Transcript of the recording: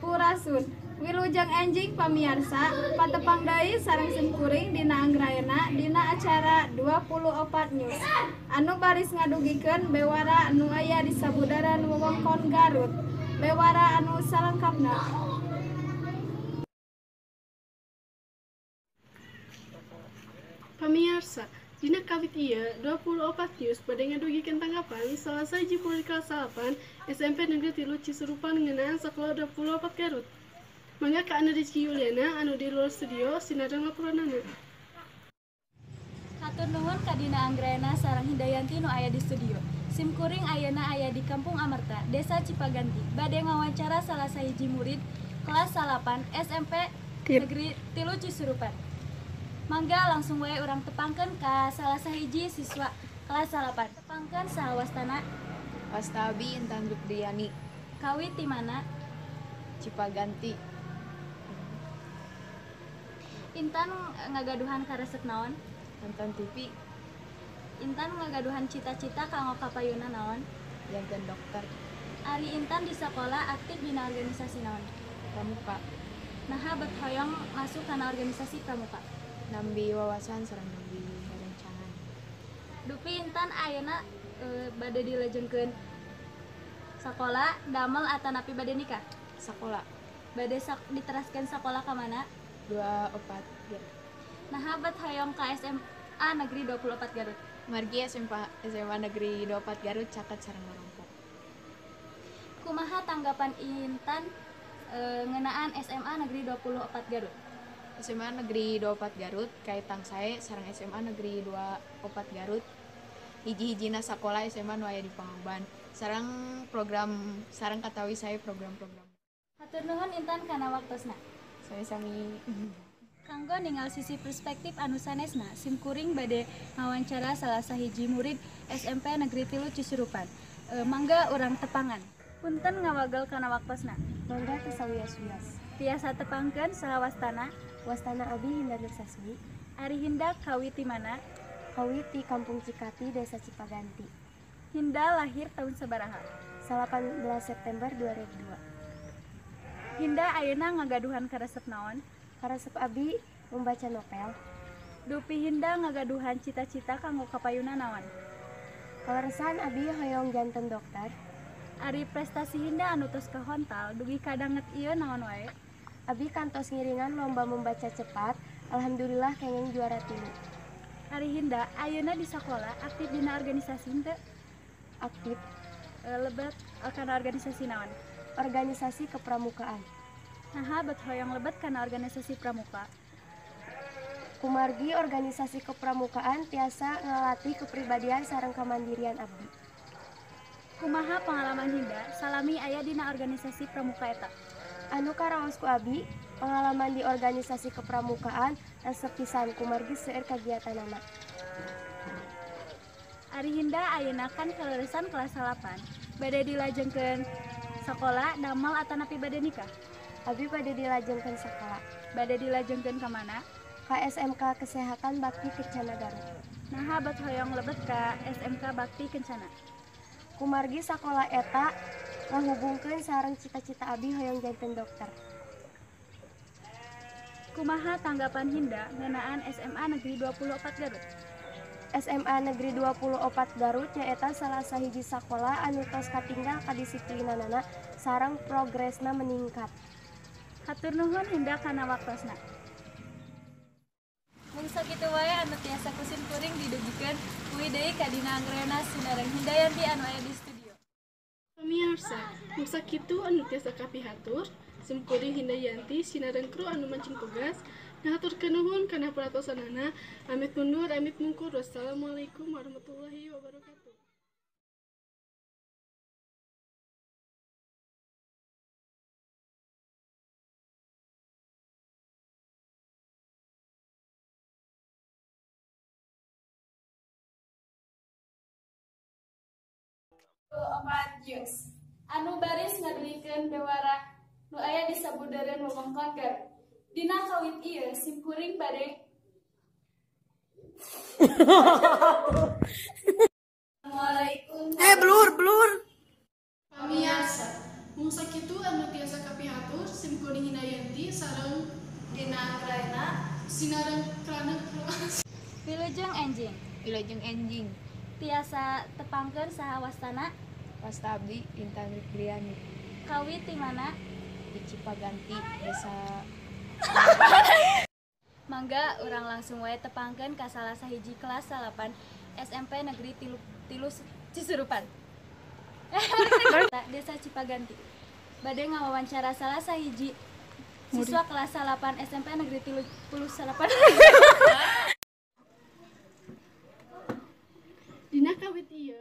Sampurasun. Wilujeng enjing pamiarsa, patepang deui sareng simkuring Dina Anggraena dina acara 24 News. Anu baris ngadugikeun bewara anu aya di sabudaran wewengkon Garut. Bewara anu salengkapna. Pamiarsa, dina kawit ieu 24 News bade ngadugikeun tanggapan salah sahiji murid kelas 8 SMP Negeri 3 Cisurupan ngeunaan sakola 24 Garut. Mangga ka Anu Rizky Yuliana anu di luar studio sinareng laporanana. Hatur nuhun ka Dina Anggraena sareng Hindayanti nu aya di studio. Simkuring ayeuna aya di Kampung Amerta, Desa Cipaganti. Bade ngawancara salah sahiji murid kelas 8 SMP Negeri 3 Cisurupan. Mangga langsung wae urang tepangkeun ka salah sahiji siswa kelas 8. Tepangkeun saha wastana? Wasta abi Intan Lukdiani. Kawit ti mana? Cipaganti. Intan ngagaduhan karesep naon? Nonton TV. Intan ngagaduhan cita-cita kanggo kapayuna naon? Janten dokter. Ari Intan di sekolah aktif dina organisasi naon? Pramuka. Naha bet hoyong masuk kana organisasi pramuka? Nambi wawasan sareng nambi rerencangan. Dupi Intan ayeuna bade dilajengkeun sakola, damel atanapi bade nikah? Sakola. Bade diteraskeun sakola ka mana? 24 Garut. Naha bet hoyong ka SMA Negeri 24 Garut? Margi SMA Negeri 24 Garut caket sareng Marongkok. Kumaha tanggapan Intan ngeunaan SMA Negeri 24 Garut? SMA Negeri 24 Garut kaitang sae sareng SMA Negeri 24 Garut hiji-hijina sakola SMA nu aya di Pangauban sareng program sareng katawi sae program-program. Hatur nuhun Intan kana waktosna. Sami-sami. Kanggo ningal sisi perspektif anu sanesna, simkuring bade ngawancara salah sahiji murid SMP Negeri 3 Cisurupan. Mangga urang tepangan. Punten ngawagel kana waktosna. Mangga teu sawios-wios. Tiasa tepangkeun saha wastana? Wastana abi Hinda Nursasmi. Ari Hinda kawit ti mana? Kawit ti Kampung Cikati, Desa Cipaganti. Hinda lahir tahun sabaraha? 18 September 2002. Hinda ayeuna ngagaduhan karesep naon? Karesep abi membaca novel. Dupi Hinda ngagaduhan cita-cita kanggo kapayuna naon? Kaleresan abi hoyong janten dokter. Ari prestasi Hinda anu tos kahontal dugi ka danget ieu naon wae? Abi kantos ngiringan lomba membaca cepat, alhamdulillah kenging juara 3. Ari Hinda ayeuna di sakola aktif dina organisasi henteu? Aktif. Lebet kana organisasi naon? Organisasi kepramukaan. Naha bet hoyong lebet kana organisasi pramuka? Kumargi organisasi kepramukaan tiasa ngalatih kepribadian sareng kamandirian abdi. Kumaha pengalaman Hinda salami aya dina organisasi pramuka eta? Anu karaos ku abi, pengalaman di organisasi kepramukaan resep pisan kumargi seueur kagiatanana. Ari Hinda ayeuna kan kaleresan kelas 8, bade dilajengkeun sakola, damel atanapi bade nikah? Abi bade dilajengkeun sakola. Bade dilajengkeun ka mana? Ka SMK Kesehatan Bakti Kencana Garut. Naha bet hoyong lebet ka SMK Bakti Kencana? Kumargi sakola eta ngahubungkeun sareng cita-cita abi hoyong janten dokter. Kumaha tanggapan Hinda ngeunaan SMA Negeri 24 Garut? SMA Negeri 24 Garut nyaeta salah sahiji sakola anu tos katinggal kadisiplinanana sareng progresna meningkat. Hatur nuhun Hinda kana waktosna. Mung sakitu wae anu tiasa ku simkuring didugikeun kuy deui ka Dina Anggraena sinareng Hindayanti anu aya di studio. Pamiarsa, mung sakitu anu tiasa kapihatur, simkuring Hindayanti sinareng kru anu mancing tugas ngahaturkeun nuhun kana perhatosanana. Amit mundur, amit mungkur. Wassalamualaikum warahmatullahi wabarakatuh. News anu baris ngadugikeun bewara nu aya di sabudaran wewengkon Garut. Dina kawit ieu simkuring bade Assalamualaikum. Blur. Pamiarsa, mung sakitu anu tiasa kapihatur. Krisdayanti sareng Dina Anggraena sinareng krana. Wilujeng enjing. Wilujeng enjing. Tiasa tepangkeun saha wastana? Wasta abdi Intan Rikriani. Kawit ti mana? Di Cipaganti, desa. Mangga urang langsung wae tepangkeun ka salah sahiji kelas 8 SMP Negeri 3 Cisurupan. Desa Cipaganti. Bade ngawawancara salah sahiji siswa kelas 8 SMP Negeri 38. Dina kawit ieu.